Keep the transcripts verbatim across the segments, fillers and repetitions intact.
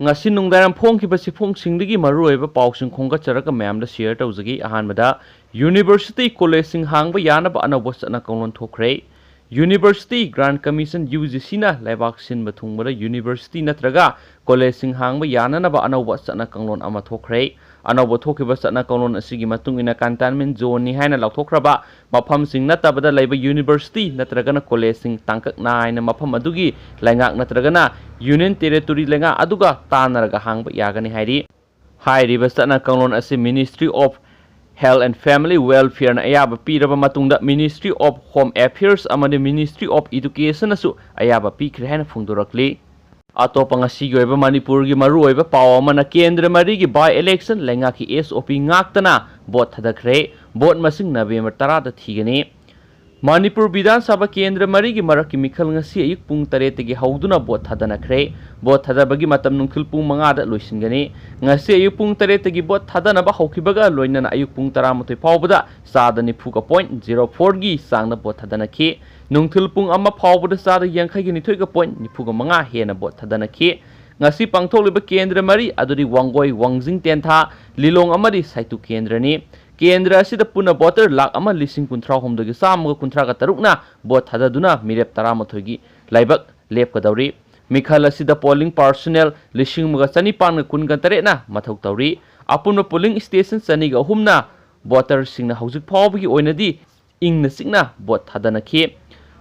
ꯉꯁꯤ ꯅꯨꯡꯗꯥꯡ ꯐꯣꯡꯈꯤꯕ ꯆꯦꯐꯣꯡꯁꯤꯡꯗꯒꯤ ꯃꯔꯨꯑꯣꯏꯕ ꯄꯥꯎꯁꯤꯡ ꯈꯣꯝꯒꯠꯆꯔꯒ ꯃꯌꯥꯝꯗ ꯁꯤꯌꯔ ꯇꯧꯖꯒꯦ꯫ ꯑꯍꯥꯟꯕꯗ, ꯌꯨꯅꯤꯚꯔꯁꯤꯇꯤ ꯀꯣꯂꯦꯖꯁꯤꯡ ꯍꯥꯡꯕ ꯌꯥꯅꯕ ꯑꯅꯧꯕ ꯆꯠꯅ ꯀꯥꯡꯂꯣꯟ ꯊꯣꯛꯈ꯭ꯔꯦ꯫ ꯌꯨꯅꯤꯚꯔꯁꯤꯇꯤ ꯒ꯭ꯔꯥꯟ ꯀꯃꯤꯁꯟ, ꯌꯨ ꯖꯤ ꯁꯤꯅ ꯂꯩꯕꯥꯛ ꯁꯤꯟꯕ ꯊꯨꯡꯕꯗ ꯌꯨꯅꯤꯚꯔꯁꯤꯇꯤ ꯅꯠꯇ꯭ꯔꯒ ꯀꯣꯂꯦꯖꯁꯤꯡ ꯍꯥꯡꯕ ꯌꯥꯅꯅꯕ ꯑꯅꯧꯕ ꯆꯠꯅ ꯀꯥꯡꯂꯣꯟ ꯑꯃ ꯊꯣꯛꯈ꯭ꯔꯦ꯫ ꯑꯅꯧꯕ ꯊꯣꯛꯈꯤꯕ ꯆꯠꯅ ꯀꯥꯡꯂꯣꯟ ꯑꯁꯤꯒꯤ ꯃꯇꯨꯡ ꯏꯟꯅ, ꯀꯟꯇꯦꯟꯃꯦꯟ ꯖꯣꯟꯅꯤ ꯍꯥꯏꯅ ꯂꯥꯎꯊꯣꯛꯈ꯭ꯔꯕ ꯃꯐꯝꯁꯤꯡ ꯅꯠꯇꯕꯗ ꯂꯩꯕ ꯌꯨꯅꯤꯚꯔꯁꯤꯇꯤ ꯅꯠꯇ꯭ꯔꯒꯅ ꯀꯣꯂꯦꯖꯁꯤꯡ ꯇꯥꯡꯀꯛ ꯅꯥꯏꯅ ꯃꯐꯝ ꯑꯗꯨꯒꯤ ꯂꯩꯉꯥꯛ ꯅꯠꯇ꯭ꯔꯒꯅ ꯌꯨꯅꯤꯌꯟ ꯇꯦꯔꯤꯇꯣꯔꯤ ꯂꯩꯉꯥꯛ ꯑꯗꯨꯒ ꯇꯥꯟꯅꯔꯒ ꯍꯥꯡꯕ ꯌꯥꯒꯅꯤ ꯍꯥꯏꯔꯤ꯫ ꯍꯥꯏꯔꯤꯕ ꯆꯠꯅ ꯀꯥꯡꯂꯣꯟ ꯑꯁꯤ Ministry of Health and Family Welfareꯅ ꯑꯌꯥꯕ ꯄꯤꯔꯕ ꯃꯇꯨꯡꯗ, Ministry of Home Affairs ꯑꯃꯗꯤ Ministry of Educationꯅꯁꯨ ꯑꯌꯥꯕ ꯄꯤꯈ꯭ꯔꯦ ꯍꯥꯏꯅ ꯐꯣꯡꯗꯣꯔꯛꯂꯤ꯫ ꯑꯇꯣꯞꯄ ꯉꯁꯤꯒꯤ ꯑꯣꯏꯕ ꯃꯅꯤꯄꯨꯔꯒꯤ ꯃꯔꯨꯑꯣꯏꯕ ꯄꯥꯎ ꯑꯃꯅ, ꯀꯦꯟꯗ꯭ꯔ ꯃꯔꯤꯒꯤ by election ꯂꯩꯉꯥꯛꯀꯤ S O P ꯉꯥꯛꯇꯅ ꯚꯣꯠ ꯊꯥꯗꯈ꯭ꯔꯦ꯫ ꯚꯣꯠ ꯃꯁꯤꯡ ꯅꯕꯦꯝꯕꯔ ꯇꯔꯥꯗ ꯊꯤꯒꯅꯤ꯫ ꯃꯅꯤꯄꯨꯔ ꯕꯤꯙꯥꯟ ꯁꯚꯥ ꯀꯦꯟꯗ꯭ꯔ ꯃꯔꯤꯒꯤ ꯃꯔꯛꯀꯤ ꯃꯤꯈꯜ ꯉꯁꯤ ꯑꯌꯨꯛ ꯄꯨꯡ ꯇꯔꯦꯠꯇꯒꯤ ꯍꯧꯗꯨꯅ ꯚꯣꯠ ꯊꯥꯗꯅꯈ꯭ꯔꯦ꯫ ꯚꯣꯠ ꯊꯥꯗꯕꯒꯤ ꯃꯇꯝ ꯅꯨꯡꯊꯤꯜ ꯄꯨꯡ ꯃꯉꯥꯗ ꯂꯣꯏꯁꯤꯟꯒꯅꯤ꯫ ꯉꯁꯤ ꯑꯌꯨꯛ ꯄꯨꯡ ꯇꯔꯦꯠꯇꯒꯤ ꯚꯣꯠ ꯊꯥꯗꯅꯕ ꯍꯧꯈꯤꯕꯒ ꯂꯣꯏꯅꯅ ꯑꯌꯨꯛ ꯄꯨꯡ ꯇꯔꯥꯃꯥꯊꯣꯏ ꯐꯥꯎꯕꯗ ꯆꯥꯗ ꯅꯤꯐꯨꯒ point zero fourꯒꯤ ꯆꯥꯡꯗ ꯚꯣꯠ ꯊꯥꯗꯅꯈꯤ꯫ ꯅꯨꯡꯊꯤꯜ ꯄꯨꯡ ꯑꯃ ꯐꯥꯎꯕꯗ ꯆꯥꯗ ꯌꯥꯡꯈꯩꯒ ꯅꯤꯊꯣꯏꯒ point ꯅꯤꯐꯨꯒ ꯃꯉꯥ ꯍꯦꯟꯅ ꯚꯣꯠ ꯊꯥꯗꯅꯈꯤ꯫ ꯉꯁꯤ ꯄꯥꯡꯊꯣꯛꯂꯤꯕ ꯀꯦꯟꯗ꯭ꯔ ꯃꯔꯤ ꯑꯗꯨꯗꯤ ꯋꯥꯡꯒꯣꯏ, ꯋꯥꯡꯖꯤꯡ ꯇꯦꯟꯊꯥ, ꯂꯤꯂꯣꯡ ꯑꯃꯗꯤ ꯁꯥꯏꯇꯨ ꯀꯦꯟꯗ꯭ꯔꯅꯤ꯫ ꯀꯦꯟꯗ꯭ꯔ ꯑꯁꯤꯗ ꯄꯨꯟꯅ ꯚꯣꯇꯔ ꯂꯥꯈ ꯑꯃ ꯂꯤꯁꯤꯡ ꯀꯨꯟꯊ꯭ꯔꯥ ꯍꯨꯝꯗꯣꯏꯒ ꯆꯥꯝꯃꯒ ꯀꯨꯟꯊ꯭ꯔꯥꯒ ꯇꯔꯨꯛꯅ ꯚꯣꯠ ꯊꯥꯗꯗꯨꯅ ꯃꯤꯔꯦꯞ ꯇꯔꯥꯃꯥꯊꯣꯏꯒꯤ ꯂꯥꯏꯕꯛ ꯂꯦꯞꯀꯗꯧꯔꯤ꯫ ꯃꯤꯈꯜ ꯑꯁꯤꯗ polling personnel ꯂꯤꯁꯤꯡ ꯑꯃꯒ ꯆꯅꯤꯄꯥꯟꯒ ꯀꯨꯟꯒ ꯇꯔꯦꯠꯅ ꯃꯊꯧ ꯇꯧꯔꯤ꯫ ꯑꯄꯨꯟꯕ polling station ꯆꯅꯤꯒ ꯑꯍꯨꯝꯅ ꯚꯣꯇꯔꯁꯤꯡꯅ ꯍꯧꯖꯤꯛ ꯐꯥꯎꯕꯒꯤ ꯑꯣꯏꯅꯗꯤ ꯏꯪꯅ ꯆꯤꯛꯅ ꯚꯣꯠ ꯊꯥꯗꯅꯈꯤ꯫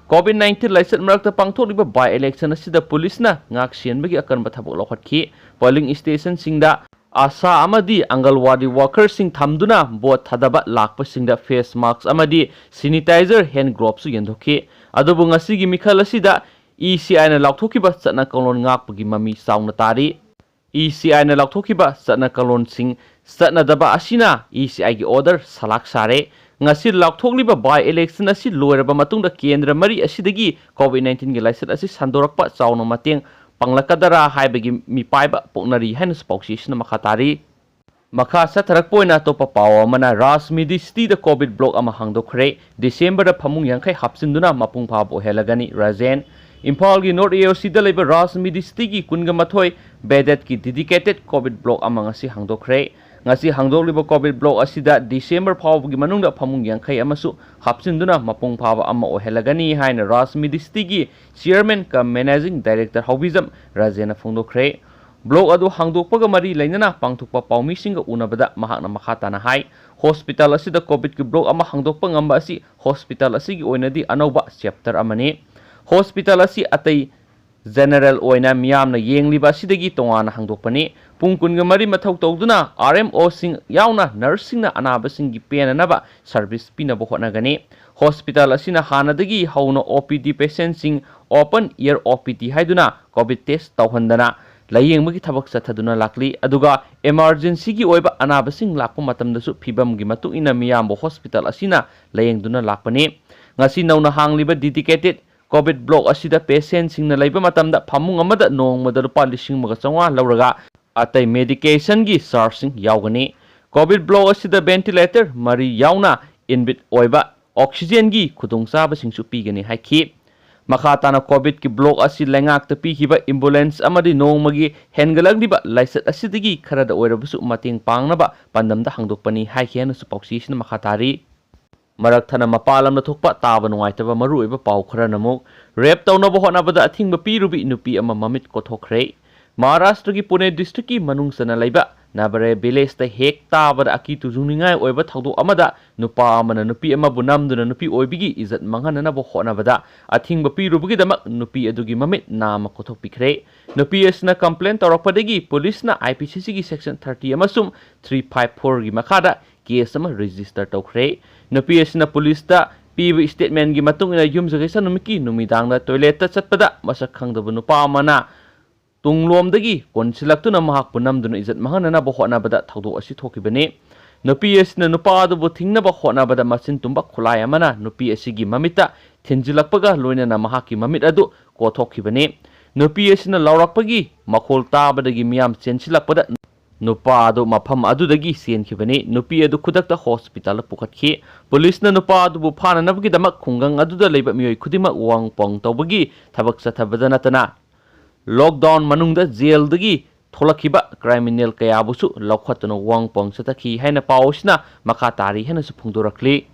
COVID nineteen ꯂꯥꯏꯆꯠ ꯃꯔꯛꯇ ꯄꯥꯡꯊꯣꯛꯂꯤꯕ by election ꯑꯁꯤꯗ ꯄꯨꯂꯤꯁꯅ ꯉꯥꯛ ꯁꯦꯟꯕꯒꯤ ꯑꯀꯟꯕ ꯊꯕꯛ ꯂꯧꯈꯠꯈꯤ꯫ Polling stationꯁꯤꯡꯗ ꯑꯁꯥ ꯑꯃꯗꯤ ꯑꯪꯒꯜꯋꯥꯗꯤ workerꯁꯤꯡ ꯊꯝꯗꯨꯅ ꯚꯣꯠ ꯊꯥꯗꯕ ꯂꯥꯛꯄꯁꯤꯡꯗ face mask ꯑꯃꯗꯤ sanitizer, hand gloveꯁꯁꯨ ꯌꯦꯟꯊꯣꯛꯈꯤ꯫ ꯑꯗꯨꯕꯨ ꯉꯁꯤꯒꯤ ꯃꯤꯈꯜ ꯑꯁꯤꯗ ECIꯅ ꯂꯥꯎꯊꯣꯛꯈꯤꯕ ꯆꯠꯅ ꯀꯥꯡꯂꯣꯟ ꯉꯥꯛꯄꯒꯤ ꯃꯃꯤ ꯆꯥꯎꯅ ꯇꯥꯔꯤ꯫ ECIꯅ ꯂꯥꯎꯊꯣꯛꯈꯤꯕ ꯆꯠꯅ ꯀꯥꯡꯂꯣꯟꯁꯤꯡ ꯆꯠꯅꯗꯕ ꯑꯁꯤꯅ ECIꯒꯤ order ꯁꯂꯥꯛ ꯁꯥꯔꯦ꯫ ꯉꯁꯤ ꯂꯥꯎꯊꯣꯛꯂꯤꯕ by election ꯑꯁꯤ ꯂꯣꯏꯔꯕ ꯃꯇꯨꯡꯗ ꯀꯦꯟꯗ꯭ꯔ ꯃꯔꯤ ꯑꯁꯤꯗꯒꯤ COVID nineteenꯒꯤ ꯂꯥꯏꯆꯠ ꯑꯁꯤ ꯁꯟꯗꯣꯔꯛꯄ ꯆꯥꯎꯅ ꯃꯇꯦꯡ ꯄꯥꯡꯂꯛꯀꯗꯔꯥ ꯍꯥꯏꯕꯒꯤ ꯃꯤꯄꯥꯏꯕ ꯄꯣꯛꯅꯔꯤ ꯍꯥꯏꯅꯁꯨ ꯄꯥꯎꯆꯦꯁꯤꯅ ꯃꯈꯥ ꯇꯥꯔꯤ꯫ ꯃꯈꯥ ꯆꯠꯊꯔꯛꯄ ꯑꯣꯏꯅ ꯑꯇꯣꯞꯄ ꯄꯥꯎ ꯑꯃꯅ, ꯔꯥꯖꯃꯤꯗꯤ ꯁꯤꯇꯤꯗ COVID block ꯑꯃ ꯍꯥꯡꯗꯣꯛꯈ꯭ꯔꯦ꯫ ꯗꯤꯁꯦꯝꯕꯔꯗ ꯐꯃꯨꯡ ꯌꯥꯡꯈꯩ ꯍꯥꯞꯆꯤꯟꯗꯨꯅ ꯃꯄꯨꯡ ꯐꯥꯕ ꯑꯣꯏꯍꯜꯂꯒꯅꯤ꯫ ꯔꯥꯖꯦꯟ, ꯏꯝꯐꯥꯜꯒꯤ ꯅꯣꯔꯠ ꯑꯦ ꯑꯣ ꯁꯤꯗ ꯂꯩꯕ ꯔꯥꯖ ꯃꯤꯗꯤ ꯁꯤꯇꯤꯒꯤ ꯀꯨꯟꯒ ꯃꯥꯊꯣꯏ ꯕꯦꯗꯦꯠꯀꯤ ꯗꯤꯗꯤꯀꯦꯇꯦꯠ ꯀꯣꯚꯤꯗ ꯕ꯭ꯂꯣꯛ ꯑꯃ ꯉꯁꯤ ꯍꯥꯡꯗꯣꯛꯈ꯭ꯔꯦ꯫ ꯉꯁꯤ ꯍꯥꯡꯗꯣꯛꯂꯤꯕ ꯀꯣꯚꯤꯗ ꯕ꯭ꯂꯣꯛ ꯑꯁꯤꯗ ꯗꯤꯁꯦꯝꯕꯔ ꯐꯥꯎꯕꯒꯤ ꯃꯅꯨꯡꯗ ꯐꯃꯨꯡ ꯌꯥꯡꯈꯩ ꯑꯃꯁꯨ ꯍꯥꯞꯆꯤꯟꯗꯨꯅ ꯃꯄꯨꯡ ꯐꯥꯕ ꯑꯃ ꯑꯣꯏꯍꯜꯂꯒꯅꯤ ꯍꯥꯏꯅ ꯔꯥꯖ ꯃꯤꯗꯤ ꯁꯤꯇꯤꯒꯤ ꯆꯤꯌꯔꯃꯦꯟ ꯀꯝ ꯃꯦꯅꯦꯖꯤꯡ ꯗꯥꯏꯔꯦꯛꯇꯔ ꯍꯥꯎꯕꯤꯖꯝ ꯔꯥꯖꯦꯅ ꯐꯣꯡꯗꯣꯛꯈ꯭ꯔꯦ꯫ ꯕ꯭ꯂꯣꯛ ꯑꯗꯨ ꯍꯥꯡꯗꯣꯛꯄꯒ ꯃꯔꯤ ꯂꯩꯅꯅ ꯄꯥꯡꯊꯣꯛꯄ ꯄꯥꯎꯃꯤꯁꯤꯡꯒ ꯎꯅꯕꯗ ꯃꯍꯥꯛꯅ ꯃꯈꯥ ꯇꯥꯅ ꯍꯥꯏ, ꯍꯣꯁꯄꯤꯇꯥꯜ ꯑꯁꯤꯗ ꯀꯣꯚꯤꯗꯀꯤ ꯕ꯭ꯂꯣꯛ ꯑꯃ ꯍꯥꯡꯗꯣꯛꯄ ꯉꯝꯕ ꯑꯁꯤ ꯍꯣꯁꯄꯤꯇꯥꯜ ꯑꯁꯤꯒꯤ ꯑꯣꯏꯅꯗꯤ ꯑꯅꯧꯕ ꯆꯦꯞꯇꯔ ꯑꯃꯅꯤ꯫ ꯍꯣꯁꯄꯤꯇꯥꯜ ꯑꯁꯤ ꯑꯇꯩ ꯖꯦꯅꯔꯦꯜ ꯑꯣꯏꯅ ꯃꯤꯌꯥꯝꯅ ꯌꯦꯡꯂꯤꯕ ꯑꯁꯤꯗꯒꯤ ꯇꯣꯉꯥꯟꯅ ꯍꯥꯡꯗꯣꯛꯄꯅꯤ꯫ ꯄꯨꯡ ꯀꯨꯟꯒ ꯃꯔꯤ ꯃꯊꯧ ꯇꯧꯗꯨꯅ ꯑꯥꯔ ꯑꯦꯝ ꯑꯣꯁꯤꯡ ꯌꯥꯎꯅ ꯅꯔꯁꯁꯤꯡꯅ ꯑꯅꯥꯕꯁꯤꯡꯒꯤ ꯄꯦꯟꯅꯅꯕ ꯁꯔꯚꯤꯁ ꯄꯤꯅꯕ ꯍꯣꯠꯅꯒꯅꯤ꯫ ꯍꯣꯁꯄꯤꯇꯥꯜ ꯑꯁꯤꯅ ꯍꯥꯟꯅꯗꯒꯤ ꯍꯧꯅ ꯑꯣ ꯄꯤ ꯗꯤ ꯄꯦꯁꯦꯟꯁꯤꯡ ꯑꯣꯄꯟ ꯑꯦꯌꯔ ꯑꯣ ꯄꯤ ꯗꯤ ꯍꯥꯏꯗꯨꯅ ꯀꯣꯚꯤꯗ ꯇꯦꯁ ꯇꯧꯍꯟꯗꯅ ꯂꯥꯌꯦꯡꯕꯒꯤ ꯊꯕꯛ ꯆꯠꯊꯗꯨꯅ ꯂꯥꯛꯂꯤ꯫ ꯑꯗꯨꯒ ꯏꯃꯥꯔꯖꯦꯟꯁꯤꯒꯤ ꯑꯣꯏꯕ ꯑꯅꯥꯕꯁꯤꯡ ꯂꯥꯛꯄ ꯃꯇꯝꯗꯁꯨ ꯐꯤꯕꯝꯒꯤ ꯃꯇꯨꯡ ꯏꯟꯅ ꯃꯤꯌꯥꯝꯕꯨ ꯍꯣꯁꯄꯤꯇꯥꯜ ꯑꯁꯤꯅ ꯂꯥꯌꯦꯡꯗꯨꯅ ꯂꯥꯛꯄꯅꯤ꯫ ꯉꯁꯤ ꯅꯧꯅ ꯍꯥꯡꯂꯤꯕ ꯗꯤꯗꯤꯀꯦꯇꯦꯠ ꯀꯣꯚꯤꯗ ꯕ꯭ꯂꯣꯛ ꯑꯁꯤꯗ ꯄꯦꯁꯦꯟꯁꯤꯡꯅ ꯂꯩꯕ ꯃꯇꯝꯗ ꯐꯃꯨꯡ ꯑꯃꯗ ꯅꯣꯡꯃꯗ ꯂꯨꯄꯥ ꯂꯤꯁꯤꯡ ꯑꯃꯒ ꯆꯥꯝꯃꯉꯥ ꯂꯧꯔꯒ ꯑꯇꯩ ꯃꯦꯗꯤꯀꯦꯁꯟꯒꯤ ꯆꯥꯔꯖꯁꯤꯡ ꯌꯥꯎꯒꯅꯤ꯫ ꯀꯣꯚꯤꯗ ꯕ꯭ꯂꯣꯛ ꯑꯁꯤꯗ ꯚꯦꯟꯇꯤꯂꯦꯇꯔ ꯃꯔꯤ ꯌꯥꯎꯅ ꯏꯟꯕꯤꯠ ꯑꯣꯏꯕ ꯑꯣꯛꯁꯤꯖꯦꯟꯒꯤ ꯈꯨꯗꯣꯡꯆꯥꯕꯁꯤꯡꯁꯨ ꯄꯤꯒꯅꯤ ꯍꯥꯏꯈꯤ꯫ ꯃꯈꯥ ꯇꯥꯅ ꯀꯣꯚꯤꯗꯀꯤ ꯕ꯭ꯂꯣꯛ ꯑꯁꯤ ꯂꯩꯉꯥꯛꯇ ꯄꯤꯈꯤꯕ ꯑꯦꯝꯕꯨꯂꯦꯟꯁ ꯑꯃꯗꯤ ꯅꯣꯡꯃꯒꯤ ꯍꯦꯟꯒꯠꯂꯛꯂꯤꯕ ꯂꯥꯏꯆꯠ ꯑꯁꯤꯗꯒꯤ ꯈꯔꯗ ꯑꯣꯏꯔꯕꯁꯨ ꯃꯇꯦꯡ ꯄꯥꯡꯅꯕ ꯄꯥꯟꯗꯝꯗ ꯍꯥꯡꯗꯣꯛꯄꯅꯤ ꯍꯥꯏꯈꯤ ꯍꯥꯏꯅꯁꯨ ꯄꯥꯎꯆꯦꯁꯤꯅ ꯃꯈꯥ ꯇꯥꯔꯤ꯫ ꯃꯔꯛ ꯊꯠꯅ ꯃꯄꯥꯟ ꯂꯝꯗ ꯊꯣꯛꯄ ꯇꯥꯕ ꯅꯨꯡꯉꯥꯏꯇꯕ ꯃꯔꯨꯑꯣꯏꯕ ꯄꯥꯎ ꯈꯔꯅ ꯑꯃꯨꯛ ꯔꯦꯞ ꯇꯧꯅꯕ ꯍꯣꯠꯅꯕꯗ ꯑꯊꯤꯡꯕ ꯄꯤꯔꯨꯕꯤ ꯅꯨꯄꯤ ꯑꯃ ꯃꯃꯤꯠ ꯀꯣꯊꯣꯛꯈ꯭ꯔꯦ꯫ ꯃꯍꯥꯔꯥꯁꯇ꯭ꯔꯒꯤ ꯄꯨꯅꯦ ꯗꯤꯁꯇ꯭ꯔꯤꯛꯀꯤ ꯃꯅꯨꯡ ꯆꯟꯅ ꯂꯩꯕ ꯅꯥꯕꯔꯦ ꯚꯤꯂꯦꯖꯇ ꯍꯦꯛ ꯇꯥꯕꯗ ꯑꯀꯤ ꯇꯨꯖꯨꯡꯅꯤꯡꯉꯥꯏ ꯑꯣꯏꯕ ꯊꯧꯗꯣꯛ ꯑꯃꯗ ꯅꯨꯄꯥ ꯑꯃꯅ ꯅꯨꯄꯤ ꯑꯃꯕꯨ ꯅꯝꯗꯨꯅ ꯅꯨꯄꯤ ꯑꯣꯏꯕꯤꯒꯤ ꯏꯖꯠ ꯃꯥꯡꯍꯟꯅꯅꯕ ꯍꯣꯠꯅꯕꯗ ꯑꯊꯤꯡꯕ ꯄꯤꯔꯨꯕꯒꯤꯗꯃꯛ ꯅꯨꯄꯤ ꯑꯗꯨꯒꯤ ꯃꯃꯤꯠ ꯅꯥꯝꯃ ꯀꯣꯊꯣꯛꯄꯤꯈ꯭ꯔꯦ꯫ ꯅꯨꯄꯤ ꯑꯁꯤꯅ ꯀꯝꯄ꯭ꯂꯦꯟ ꯇꯧꯔꯛꯄꯗꯒꯤ ꯄꯨꯂꯤꯁꯅ ꯑꯥꯏ ꯄꯤ ꯁꯤ ꯁꯤꯒꯤ ꯁꯦꯛꯁꯟ ꯊꯥꯔꯇꯤ ꯑꯃꯁꯨꯡ ꯊ꯭ꯔꯤ ꯐꯥꯏꯚ ꯐꯣꯔꯒꯤ ꯃꯈꯥꯗ ꯀꯦꯁ ꯑꯃ ꯔꯦꯖꯤꯁꯇꯔ ꯇꯧꯈ꯭ꯔꯦ꯫ ꯅꯨꯄꯤ ꯑꯁꯤꯅ ꯄꯨꯂꯤꯁꯇ ꯄꯤꯕ ꯁ꯭ꯇꯦꯠꯃꯦꯟꯒꯤ ꯃꯇꯨꯡ ꯏꯟꯅ ꯌꯨꯝꯁꯀꯩꯁ ꯅꯨꯃꯤꯠꯀꯤ ꯅꯨꯃꯤꯗꯥꯡꯗ ꯇꯣꯏꯂꯦꯠꯇ ꯆꯠꯄꯗ ꯃꯁꯛ ꯈꯪꯗꯕ ꯅꯨꯄꯥ ꯑꯃꯅ ꯇꯨꯡꯂꯣꯝꯗꯒꯤ ꯀꯣꯟꯁꯤꯜꯂꯛꯇꯨꯅ ꯃꯍꯥꯛꯄꯨ ꯅꯝꯗꯨꯅ ꯏꯖꯠ ꯃꯥꯡꯍꯟꯅꯅꯕ ꯍꯣꯠꯅꯕꯗ ꯊꯧꯗꯣꯛ ꯑꯁꯤ ꯊꯣꯛꯈꯤꯕꯅꯤ꯫ ꯅꯨꯄꯤ ꯑꯁꯤꯅ ꯅꯨꯄꯥ ꯑꯗꯨꯕꯨ ꯊꯤꯡꯅꯕ ꯍꯣꯠꯅꯕꯗ ꯃꯆꯤꯟ ꯇꯨꯝꯕ ꯈꯨꯠꯂꯥꯏ ꯑꯃꯅ ꯅꯨꯄꯤ ꯑꯁꯤꯒꯤ ꯃꯃꯤꯠꯇ ꯊꯤꯟꯖꯤꯜꯂꯛꯄꯒ ꯂꯣꯏꯅꯅ ꯃꯍꯥꯛꯀꯤ ꯃꯃꯤꯠ ꯑꯗꯨ ꯀꯣꯊꯣꯛꯈꯤꯕꯅꯤ꯫ ꯅꯨꯄꯤ ꯑꯁꯤꯅ ꯂꯥꯎꯔꯛꯄꯒꯤ ꯃꯈꯣꯜ ꯇꯥꯕꯗꯒꯤ ꯃꯤꯌꯥꯝ ꯆꯦꯟꯁꯤꯜꯂꯛꯄꯗ ꯅꯨꯄꯥ ꯑꯗꯨ ꯃꯐꯝ ꯑꯗꯨꯗꯒꯤ ꯆꯦꯟꯈꯤꯕꯅꯤ꯫ ꯅꯨꯄꯤ ꯑꯗꯨ ꯈꯨꯗꯛꯇ ꯍꯣꯁꯄꯤꯇꯥꯜꯗ ꯄꯨꯈꯠꯈꯤ꯫ ꯄꯨꯂꯤꯁꯅ ꯅꯨꯄꯥ ꯑꯗꯨꯕꯨ ꯐꯥꯅꯅꯕꯒꯤꯗꯃꯛ ꯈꯨꯡꯒꯪ ꯑꯗꯨꯗ ꯂꯩꯕ ꯃꯤꯑꯣꯏ ꯈꯨꯗꯤꯡꯃꯛ ꯋꯥꯍꯪ ꯄꯥꯎꯍꯪ ꯇꯧꯕꯒꯤ ꯊꯕꯛ ꯆꯠꯊꯕꯗ ꯅꯠꯇꯅ, ꯂꯣꯛꯗꯥꯎꯟ ꯃꯅꯨꯡꯗ ꯖꯦꯜꯗꯒꯤ ꯊꯣꯛꯂꯛꯈꯤꯕ ꯀ꯭ꯔꯤꯃꯤꯅꯦꯜ ꯀꯌꯥꯕꯨꯁꯨ ꯂꯧꯈꯠꯇꯨꯅ ꯋꯥꯍꯪ ꯄꯥꯎꯍꯪ ꯆꯠꯊꯈꯤ ꯍꯥꯏꯅ ꯄꯥꯎ ꯑꯁꯤꯅ ꯃꯈꯥ ꯇꯥꯔꯤ ꯍꯥꯏꯅꯁꯨ ꯐꯣꯡꯗꯣꯔꯛꯂꯤ꯫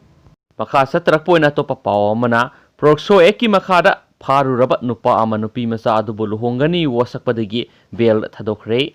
ꯃꯈꯥ ꯆꯠꯊꯔꯛꯄ ꯑꯣꯏꯅ ꯑꯇꯣꯞꯄ ꯄꯥꯎ ꯑꯃꯅ, ꯄꯣꯛꯁꯣ ꯑꯦꯛꯀꯤ ꯃꯈꯥꯗ ꯐꯥꯔꯨꯔꯕ ꯅꯨꯄꯥ ꯑꯃ ꯅꯨꯄꯤ ꯃꯆꯥ ꯑꯗꯨꯕꯨ ꯂꯨꯍꯣꯡꯒꯅꯤ ꯋꯥꯁꯛꯄꯗꯒꯤ ꯕꯦꯜ ꯊꯥꯗꯣꯛꯈ꯭ꯔꯦ꯫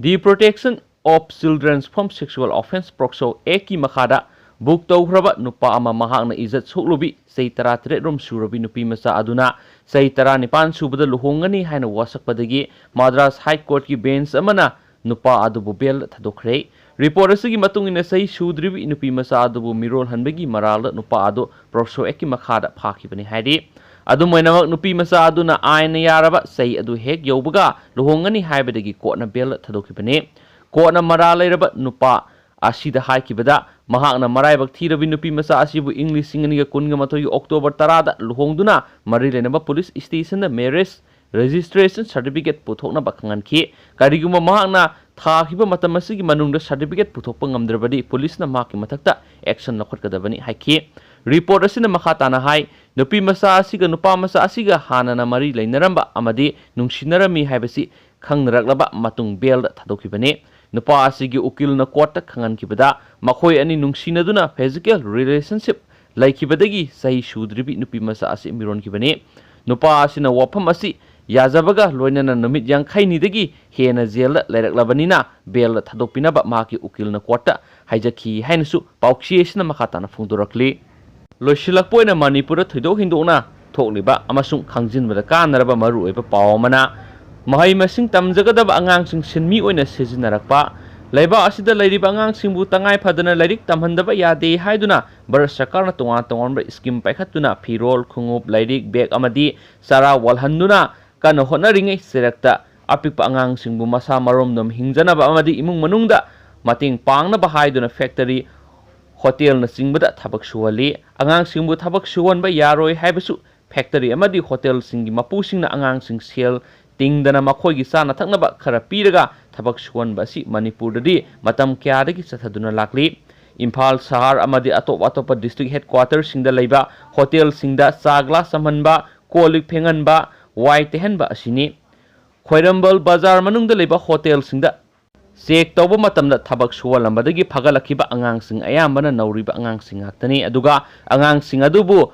The Protection of Children from Sexual Offence, ꯄꯣꯛꯁꯣ ꯑꯦꯛꯀꯤ ꯃꯈꯥꯗ ꯕꯨꯛ ꯇꯧꯈ꯭ꯔꯕ ꯅꯨꯄꯥ ꯑꯃ ꯃꯍꯥꯛꯅ ꯏꯖꯠ ꯁꯣꯛꯂꯨꯕꯤ ꯆꯍꯤ ꯇꯔꯥꯇꯔꯦꯠ ꯔꯣꯝ ꯁꯨꯔꯕꯤ ꯅꯨꯄꯤ ꯃꯆꯥ ꯑꯗꯨꯅ ꯆꯍꯤ ꯇꯔꯥꯅꯤꯄꯥꯟ ꯁꯨꯕꯗ ꯂꯨꯍꯣꯡꯒꯅꯤ ꯍꯥꯏꯅ ꯋꯥꯁꯛꯄꯗꯒꯤ ꯃꯗ꯭ꯔꯥꯁ ꯍꯥꯏ ꯀꯣꯔꯠꯀꯤ ꯕꯦꯟꯆ ꯑꯃꯅ ꯅꯨꯄꯥ ꯑꯗꯨꯕꯨ ꯕꯦꯜ ꯊꯥꯗꯣꯛꯈ꯭ꯔꯦ꯫ ꯔꯤꯄꯣꯔꯠ ꯑꯁꯤꯒꯤ ꯃꯇꯨꯡ ꯏꯟꯅ, ꯆꯍꯤ ꯁꯨꯗ꯭ꯔꯤꯕꯤ ꯅꯨꯄꯤ ꯃꯆꯥ ꯑꯗꯨꯕꯨ ꯃꯤꯔꯣꯜꯍꯟꯕꯒꯤ ꯃꯔꯥꯜꯗ ꯅꯨꯄꯥ ꯑꯗꯨ ꯄꯣꯛꯁꯣ ꯑꯦꯛꯀꯤ ꯃꯈꯥꯗ ꯐꯥꯈꯤꯕꯅꯤ ꯍꯥꯏꯔꯤ꯫ ꯑꯗꯨꯝ ꯑꯣꯏꯅꯃꯛ, ꯅꯨꯄꯤ ꯃꯆꯥ ꯑꯗꯨꯅ ꯑꯥꯏꯟꯅ ꯌꯥꯔꯕ ꯆꯍꯤ ꯑꯗꯨ ꯍꯦꯛ ꯌꯧꯕꯒ ꯂꯨꯍꯣꯡꯒꯅꯤ ꯍꯥꯏꯕꯗꯒꯤ ꯀꯣꯔꯠꯅ ꯕꯦꯜ ꯊꯥꯗꯣꯛꯈꯤꯕꯅꯤ꯫ ꯀꯣꯔꯠꯅ ꯃꯔꯥꯜ ꯂꯩꯔꯕ ꯅꯨꯄꯥ ꯑꯁꯤꯗ ꯍꯥꯏꯈꯤꯕꯗ, ꯃꯍꯥꯛꯅ ꯃꯔꯥꯏꯕꯛ ꯊꯤꯔꯕꯤ ꯅꯨꯄꯤ ꯃꯆꯥ ꯑꯁꯤꯕꯨ ꯏꯪ ꯂꯤꯁꯤꯡ ꯑꯅꯤꯒ ꯀꯨꯟꯒ ꯃꯥꯊꯣꯏꯒꯤ ꯑꯣꯛꯇꯣꯕꯔ ꯇꯔꯥꯗ ꯂꯨꯍꯣꯡꯗꯨꯅ ꯃꯔꯤ ꯂꯩꯅꯕ ꯄꯨꯂꯤꯁ ꯁ꯭ꯇꯦꯁꯟꯗ ꯃꯦꯔꯦꯖ ꯔꯦꯖꯤꯁꯇ꯭ꯔꯦꯁꯟ ꯁꯥꯔꯇꯤꯐꯤꯀꯦꯠ ꯄꯨꯊꯣꯛꯅꯕ ꯈꯪꯍꯟꯈꯤ꯫ ꯀꯔꯤꯒꯨꯝꯕ ꯃꯍꯥꯛꯅ ꯊꯥꯈꯤꯕ ꯃꯇꯝ ꯑꯁꯤꯒꯤ ꯃꯅꯨꯡꯗ ꯁꯥꯔꯇꯤꯐꯤꯀꯦꯠ ꯄꯨꯊꯣꯛꯄ ꯉꯝꯗ꯭ꯔꯕꯗꯤ, ꯄꯨꯂꯤꯁꯅ ꯃꯍꯥꯛꯀꯤ ꯃꯊꯛꯇ ꯑꯦꯛꯁꯟ ꯂꯧꯈꯠꯀꯗꯕꯅꯤ ꯍꯥꯏꯈꯤ꯫ ꯔꯤꯄꯣꯔꯠ ꯑꯁꯤꯅ ꯃꯈꯥ ꯇꯥꯅ ꯍꯥꯏ, ꯅꯨꯄꯤ ꯃꯆꯥ ꯑꯁꯤꯒ ꯅꯨꯄꯥ ꯃꯆꯥ ꯑꯁꯤꯒ ꯍꯥꯟꯅꯅ ꯃꯔꯤ ꯂꯩꯅꯔꯝꯕ ꯑꯃꯗꯤ ꯅꯨꯡꯁꯤꯅꯔꯝꯃꯤ ꯍꯥꯏꯕꯁꯤ ꯈꯪꯅꯔꯛꯂꯕ ꯃꯇꯨꯡ ꯕꯦꯜꯗ ꯊꯥꯗꯣꯛꯈꯤꯕꯅꯤ꯫ ꯅꯨꯄꯥ ꯑꯁꯤꯒꯤ ꯎꯀꯤꯜꯅ ꯀꯣꯔꯠꯇ ꯈꯪꯍꯟꯈꯤꯕꯗ, ꯃꯈꯣꯏ ꯑꯅꯤ ꯅꯨꯡꯁꯤꯅꯗꯨꯅ ꯐꯤꯖꯤꯀꯦꯜ ꯔꯤꯂꯦꯁꯟꯁꯤꯞ ꯂꯩꯈꯤꯕꯗꯒꯤ ꯆꯍꯤ ꯁꯨꯗ꯭ꯔꯤꯕꯤ ꯅꯨꯄꯤ ꯃꯆꯥ ꯑꯁꯤ ꯃꯤꯔꯣꯟꯈꯤꯕꯅꯤ꯫ ꯅꯨꯄꯥ ꯑꯁꯤꯅ ꯋꯥꯐꯝ ꯑꯁꯤ ꯌꯥꯖꯕꯒ ꯂꯣꯏꯅꯅ ꯅꯨꯃꯤꯠ ꯌꯥꯡꯈꯩꯅꯤꯗꯒꯤ ꯍꯦꯟꯅ ꯖꯦꯜꯗ ꯂꯩꯔꯛꯂꯕꯅꯤꯅ, ꯕꯦꯜꯗ ꯊꯥꯗꯣꯛꯄꯤꯅꯕ ꯃꯍꯥꯛꯀꯤ ꯎꯀꯤꯜꯅ ꯀꯣꯔꯠꯇ ꯍꯥꯏꯖꯈꯤ ꯍꯥꯏꯅꯁꯨ ꯄꯥꯎꯆꯦ ꯑꯁꯤꯅ ꯃꯈꯥ ꯇꯥꯅ ꯐꯣꯡꯗꯣꯔꯛꯂꯤ꯫ ꯂꯣꯏꯁꯤꯜꯂꯛꯄ ꯑꯣꯏꯅ ꯃꯅꯤꯄꯨꯔꯗ ꯊꯣꯏꯗꯣꯛ ꯍꯦꯟꯗꯣꯛꯅ ꯊꯣꯛꯂꯤꯕ ꯑꯃꯁꯨꯡ ꯈꯪꯖꯤꯟꯕꯗ ꯀꯥꯟꯅꯔꯕ ꯃꯔꯨꯑꯣꯏꯕ ꯄꯥꯎ ꯑꯃꯅ, ꯃꯍꯩ ꯃꯁꯤꯡ ꯇꯝꯖꯒꯗꯕ ꯑꯉꯥꯡꯁꯤꯡ ꯁꯤꯟꯃꯤ ꯑꯣꯏꯅ ꯁꯤꯖꯤꯟꯅꯔꯛꯄ, ꯂꯩꯕꯥꯛ ꯑꯁꯤꯗ ꯂꯩꯔꯤꯕ ꯑꯉꯥꯡꯁꯤꯡꯕꯨ ꯇꯉꯥꯏ ꯐꯗꯅ ꯂꯥꯏꯔꯤꯛ ꯇꯝꯍꯟꯗꯕ ꯌꯥꯗꯦ ꯍꯥꯏꯗꯨꯅ ꯚꯥꯔꯠ ꯁꯔꯀꯥꯔꯅ ꯇꯣꯉꯥꯟ ꯇꯣꯉꯥꯟꯕ ꯁ꯭ꯀꯤꯝ ꯄꯥꯏꯈꯠꯇꯨꯅ ꯐꯤꯔꯣꯜ, ꯈꯣꯡꯎꯞ, ꯂꯥꯏꯔꯤꯛ, ꯕꯦꯒ ꯑꯃꯗꯤ ꯆꯥꯔꯥ ꯋꯥꯜꯍꯟꯗꯨꯅ ꯀꯟꯅ ꯍꯣꯠꯅꯔꯤꯉꯩ ꯆꯩꯔꯛꯇ ꯑꯄꯤꯛꯄ ꯑꯉꯥꯡꯁꯤꯡꯕꯨ ꯃꯁꯥ ꯃꯔꯣꯝꯗꯣꯝ ꯍꯤꯡꯖꯅꯕ ꯑꯃꯗꯤ ꯏꯃꯨꯡ ꯃꯅꯨꯡꯗ ꯃꯇꯦꯡ ꯄꯥꯡꯅꯕ ꯍꯥꯏꯗꯨꯅ ꯐꯦꯛꯇꯔꯤ, ꯍꯣꯇꯦꯜꯅꯆꯤꯡꯕꯗ ꯊꯕꯛ ꯁꯨꯍꯜꯂꯤ꯫ ꯑꯉꯥꯡꯁꯤꯡꯕꯨ ꯊꯕꯛ ꯁꯨꯍꯟꯕ ꯌꯥꯔꯣꯏ ꯍꯥꯏꯕꯁꯨ ꯐꯦꯛꯇꯔꯤ ꯑꯃꯗꯤ ꯍꯣꯇꯦꯜꯁꯤꯡꯒꯤ ꯃꯄꯨꯁꯤꯡꯅ ꯑꯉꯥꯡꯁꯤꯡ ꯁꯦꯜ ꯇꯤꯡꯗꯅ ꯃꯈꯣꯏꯒꯤ ꯆꯥꯅ ꯊꯛꯅꯕ ꯈꯔ ꯄꯤꯔꯒ ꯊꯕꯛ ꯁꯨꯍꯟꯕ ꯑꯁꯤ ꯃꯅꯤꯄꯨꯔꯗꯗꯤ ꯃꯇꯝ ꯀꯌꯥꯗꯒꯤ ꯆꯠꯊꯗꯨꯅ ꯂꯥꯛꯂꯤ꯫ ꯏꯝꯐꯥꯜ ꯁꯍꯔ ꯑꯃꯗꯤ ꯑꯇꯣꯞ ꯑꯇꯣꯞꯄ district headquarterꯁꯤꯡꯗ ꯂꯩꯕ ꯍꯣꯇꯦꯜꯁꯤꯡꯗ ꯆꯥ glass ꯆꯝꯍꯟꯕ, ꯀꯣꯜ ꯂꯤꯛ ꯐꯦꯡꯍꯟꯕ, ꯋꯥꯏ ꯇꯩꯍꯟꯕ ꯑꯁꯤꯅꯤ꯫ ꯈ꯭ꯋꯥꯏꯔꯝꯕꯟ ꯕꯖꯥꯔ ꯃꯅꯨꯡꯗ ꯂꯩꯕ ꯍꯣꯇꯦꯜꯁꯤꯡꯗ check ꯇꯧꯕ ꯃꯇꯝꯗ ꯊꯕꯛ ꯁꯨꯍꯜꯂꯝꯕꯗꯒꯤ ꯐꯒꯠꯂꯛꯈꯤꯕ ꯑꯉꯥꯡꯁꯤꯡ, ꯑꯌꯥꯝꯕꯅ ꯅꯧꯔꯤꯕ ꯑꯉꯥꯡꯁꯤꯡ ꯉꯥꯛꯇꯅꯤ꯫ ꯑꯗꯨꯒ ꯑꯉꯥꯡꯁꯤꯡ ꯑꯗꯨꯕꯨ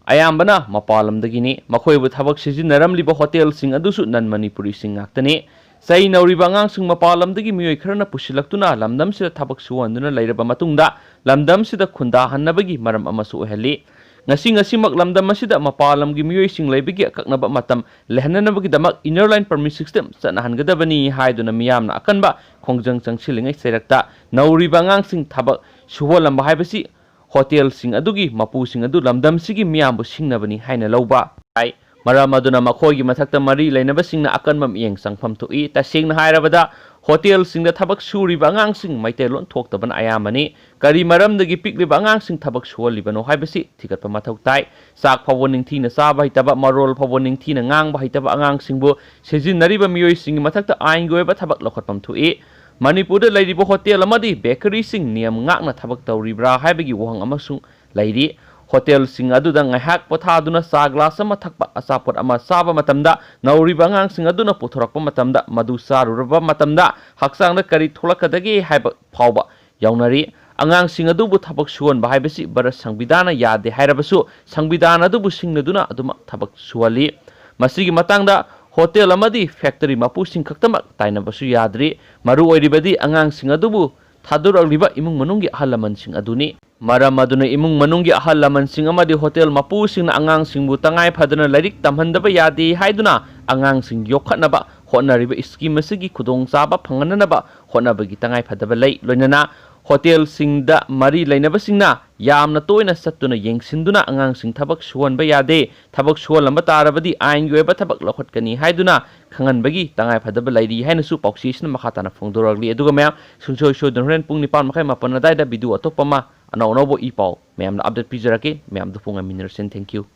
ꯑꯌꯥꯝꯕꯅ ꯃꯄꯥꯟ ꯂꯝꯗꯒꯤꯅꯤ꯫ ꯃꯈꯣꯏꯕꯨ ꯊꯕꯛ ꯁꯤꯖꯤꯟꯅꯔꯝꯂꯤꯕ ꯍꯣꯇꯦꯜꯁꯤꯡ ꯑꯗꯨꯁꯨ non ꯃꯅꯤꯄꯨꯔꯤꯁꯤꯡ ꯉꯥꯛꯇꯅꯤ꯫ ꯆꯩ ꯅꯧꯔꯤꯕ ꯑꯉꯥꯡꯁꯤꯡ ꯃꯄꯥꯟ ꯂꯝꯗꯒꯤ ꯃꯤꯑꯣꯏ ꯈꯔꯅ ꯄꯨꯁꯤꯜꯂꯛꯇꯨꯅ ꯂꯝꯗꯝꯁꯤꯗ ꯊꯕꯛ ꯁꯨꯍꯟꯗꯨꯅ ꯂꯩꯔꯕ ꯃꯇꯨꯡꯗ ꯂꯝꯗꯝꯁꯤꯗ ꯈꯨꯟꯗꯥꯍꯟꯅꯕꯒꯤ ꯃꯔꯝ ꯑꯃꯁꯨ ꯑꯣꯏꯍꯜꯂꯤ꯫ ꯉꯁꯤ ꯉꯁꯤꯃꯛ ꯂꯝꯗꯝ ꯑꯁꯤꯗ ꯃꯄꯥꯟ ꯂꯝꯒꯤ ꯃꯤꯑꯣꯏꯁꯤꯡ ꯂꯩꯕꯒꯤ ꯑꯀꯛꯅꯕ ꯃꯇꯝ ꯂꯩꯍꯟꯅꯅꯕꯒꯤꯗꯃꯛ inner line permit system ꯆꯠꯅꯍꯟꯒꯗꯕꯅꯤ ꯍꯥꯏꯗꯨꯅ ꯃꯤꯌꯥꯝꯅ ꯑꯀꯟꯕ ꯈꯣꯡꯖꯪ ꯆꯪꯁꯤꯜꯂꯤꯉꯩ ꯆꯩꯔꯛꯇ ꯅꯧꯔꯤꯕ ꯑꯉꯥꯡꯁꯤꯡ ꯊꯕꯛ ꯁꯨꯍꯜꯂꯝꯕ ꯍꯥꯏꯕꯁꯤ ꯍꯣꯇꯦꯜꯁꯤꯡ ꯑꯗꯨꯒꯤ ꯃꯄꯨꯁꯤꯡ ꯑꯗꯨ ꯂꯝꯗꯝꯁꯤꯒꯤ ꯃꯤꯌꯥꯝꯕꯨ ꯁꯤꯡꯅꯕꯅꯤ ꯍꯥꯏꯅ ꯂꯧꯕ ꯌꯥꯏ꯫ ꯃꯔꯝ ꯑꯗꯨꯅ ꯃꯈꯣꯏꯒꯤ ꯃꯊꯛꯇ ꯃꯔꯤ ꯂꯩꯅꯕꯁꯤꯡꯅ ꯑꯀꯟꯕ ꯃꯤꯠꯌꯦꯡ ꯆꯪꯐꯝ ꯊꯣꯛꯏ꯫ ꯇꯁꯦꯡꯅ ꯍꯥꯏꯔꯕꯗ, ꯍꯣꯇꯦꯜꯁꯤꯡꯗ ꯊꯕꯛ ꯁꯨꯔꯤꯕ ꯑꯉꯥꯡꯁꯤꯡ ꯃꯩꯇꯩꯂꯣꯟ ꯊꯣꯛꯇꯕꯅ ꯑꯌꯥꯝꯕꯅꯤ꯫ ꯀꯔꯤ ꯃꯔꯝꯗꯒꯤ ꯄꯤꯛꯂꯤꯕ ꯑꯉꯥꯡꯁꯤꯡ ꯊꯕꯛ ꯁꯨꯍꯜꯂꯤꯕꯅꯣ ꯍꯥꯏꯕꯁꯤ ꯊꯤꯒꯠꯄ ꯃꯊꯧ ꯇꯥꯏ꯫ ꯆꯥꯛ ꯐꯥꯎꯕ ꯅꯤꯡꯊꯤꯅ ꯆꯥꯕ ꯍꯩꯇꯕ, ꯃꯔꯣꯜ ꯐꯥꯎꯕ ꯅꯤꯡꯊꯤꯅ ꯉꯥꯡꯕ ꯍꯩꯇꯕ ꯑꯉꯥꯡꯁꯤꯡꯕꯨ ꯁꯤꯖꯤꯟꯅꯔꯤꯕ ꯃꯤꯑꯣꯏꯁꯤꯡꯒꯤ ꯃꯊꯛꯇ ꯑꯥꯏꯟꯒꯤ ꯑꯣꯏꯕ ꯊꯕꯛ ꯂꯧꯈꯠꯐꯝ ꯊꯣꯛꯏ꯫ ꯃꯅꯤꯄꯨꯔꯗ ꯂꯩꯔꯤꯕ ꯍꯣꯇꯦꯜ ꯑꯃꯗꯤ ꯕꯦꯀꯔꯤꯁꯤꯡ ꯅꯤꯌꯝ ꯉꯥꯛꯅ ꯊꯕꯛ ꯇꯧꯔꯤꯕ꯭ꯔꯥ ꯍꯥꯏꯕꯒꯤ ꯋꯥꯍꯪ ꯑꯃꯁꯨ ꯂꯩꯔꯤ꯫ ꯍꯣꯇꯦꯜꯁꯤꯡ ꯑꯗꯨꯗ ꯉꯥꯏꯍꯥꯛ ꯄꯣꯊꯥꯗꯨꯅ ꯆꯥ glass ꯑꯃ ꯊꯛꯄ, ꯑꯆꯥꯄꯣꯠ ꯑꯃ ꯆꯥꯕ ꯃꯇꯝꯗ ꯅꯧꯔꯤꯕ ꯑꯉꯥꯡꯁꯤꯡ ꯑꯗꯨꯅ ꯄꯨꯊꯣꯔꯛꯄ ꯃꯇꯝꯗ ꯃꯗꯨ ꯆꯥꯔꯨꯔꯕ ꯃꯇꯝꯗ ꯍꯛꯆꯥꯡꯗ ꯀꯔꯤ ꯊꯣꯛꯂꯛꯀꯗꯒꯦ ꯍꯥꯏꯕ ꯐꯥꯎꯕ ꯌꯥꯎꯅꯔꯤ꯫ ꯑꯉꯥꯡꯁꯤꯡ ꯑꯗꯨꯕꯨ ꯊꯕꯛ ꯁꯨꯍꯟꯕ ꯍꯥꯏꯕꯁꯤ ꯚꯥꯔꯠ ꯁꯪꯕꯤꯙꯥꯟꯅ ꯌꯥꯗꯦ ꯍꯥꯏꯔꯕꯁꯨ ꯁꯪꯕꯤꯙꯥꯟ ꯑꯗꯨꯕꯨ ꯁꯤꯡꯅꯗꯨꯅ ꯑꯗꯨꯃꯛ ꯊꯕꯛ ꯁꯨꯍꯜꯂꯤ꯫ ꯃꯁꯤꯒꯤ ꯃꯇꯥꯡꯗ ꯍꯣꯇꯦꯜ ꯑꯃꯗꯤ factory ꯃꯄꯨꯁꯤꯡ ꯈꯛꯇꯃꯛ ꯇꯥꯏꯅꯕꯁꯨ ꯌꯥꯗ꯭ꯔꯤ꯫ ꯃꯔꯨ ꯑꯣꯏꯔꯤꯕꯗꯤ ꯑꯉꯥꯡꯁꯤꯡ ꯑꯗꯨꯕꯨ ꯊꯥꯗꯣꯔꯛꯂꯤꯕ ꯏꯃꯨꯡ ꯃꯅꯨꯡꯒꯤ ꯑꯍꯜ ꯂꯃꯟꯁꯤꯡ ꯑꯗꯨꯅꯤ꯫ ꯃꯔꯝ ꯑꯗꯨꯅ ꯏꯃꯨꯡ ꯃꯅꯨꯡꯒꯤ ꯑꯍꯜ ꯂꯃꯟꯁꯤꯡ ꯑꯃꯗꯤ ꯍꯣꯇꯦꯜ ꯃꯄꯨꯁꯤꯡꯅ ꯑꯉꯥꯡꯁꯤꯡꯕꯨ ꯇꯉꯥꯏ ꯐꯗꯅ ꯂꯥꯏꯔꯤꯛ ꯇꯝꯍꯟꯗꯕ ꯌꯥꯗꯦ ꯍꯥꯏꯗꯨꯅ ꯑꯉꯥꯡꯁꯤꯡ ꯌꯣꯛꯈꯠꯅꯕ ꯍꯣꯠꯅꯔꯤꯕ scheme ꯑꯁꯤꯒꯤ ꯈꯨꯗꯣꯡꯆꯥꯕ ꯐꯪꯍꯟꯅꯅꯕ ꯍꯣꯠꯅꯕꯒꯤ ꯇꯉꯥꯏ ꯐꯗꯕ ꯂꯩ꯫ ꯂꯣꯏꯅꯅ ꯍꯣꯇꯦꯜꯁꯤꯡꯗ ꯃꯔꯤ ꯂꯩꯅꯕꯁꯤꯡꯅ ꯌꯥꯝꯅ ꯇꯣꯏꯅ ꯆꯠꯇꯨꯅ ꯌꯦꯡꯁꯤꯟꯗꯨꯅ ꯑꯉꯥꯡꯁꯤꯡ ꯊꯕꯛ ꯁꯨꯍꯟꯕ ꯌꯥꯗꯦ꯫ ꯊꯕꯛ ꯁꯨꯍꯜꯂꯝꯕ ꯇꯥꯔꯕꯗꯤ ꯑꯥꯏꯟꯒꯤ ꯑꯣꯏꯕ ꯊꯕꯛ ꯂꯧꯈꯠꯀꯅꯤ ꯍꯥꯏꯗꯨꯅ ꯈꯪꯍꯟꯕꯒꯤ ꯇꯉꯥꯏ ꯐꯗꯕ ꯂꯩꯔꯤ ꯍꯥꯏꯅꯁꯨ ꯄꯥꯎꯆꯦꯁꯤꯅ ꯃꯈꯥ ꯇꯥꯅ ꯐꯣꯡꯗꯣꯔꯛꯂꯤ꯫ ꯑꯗꯨꯒ ꯃꯌꯥꯝ, ꯁꯨꯡꯁꯣꯏ ꯁꯣꯏꯗꯅ ꯍꯣꯔꯦꯟ ꯄꯨꯡ ꯅꯤꯄꯥꯟ ꯃꯈꯥꯏ, ꯃꯥꯄꯟ ꯑꯗꯨꯋꯥꯏꯗ video ꯑꯇꯣꯞꯄ ꯑꯃ, ꯑꯅꯧ ꯑꯅꯧꯕ ꯏ ꯄꯥꯎ ꯃꯌꯥꯝꯗ update ꯄꯤꯖꯔꯛꯀꯦ꯫ ꯃꯌꯥꯝꯗ ꯐꯣꯡꯉꯥꯏꯃꯤꯟꯅꯔꯁꯤ꯫ Thank you꯫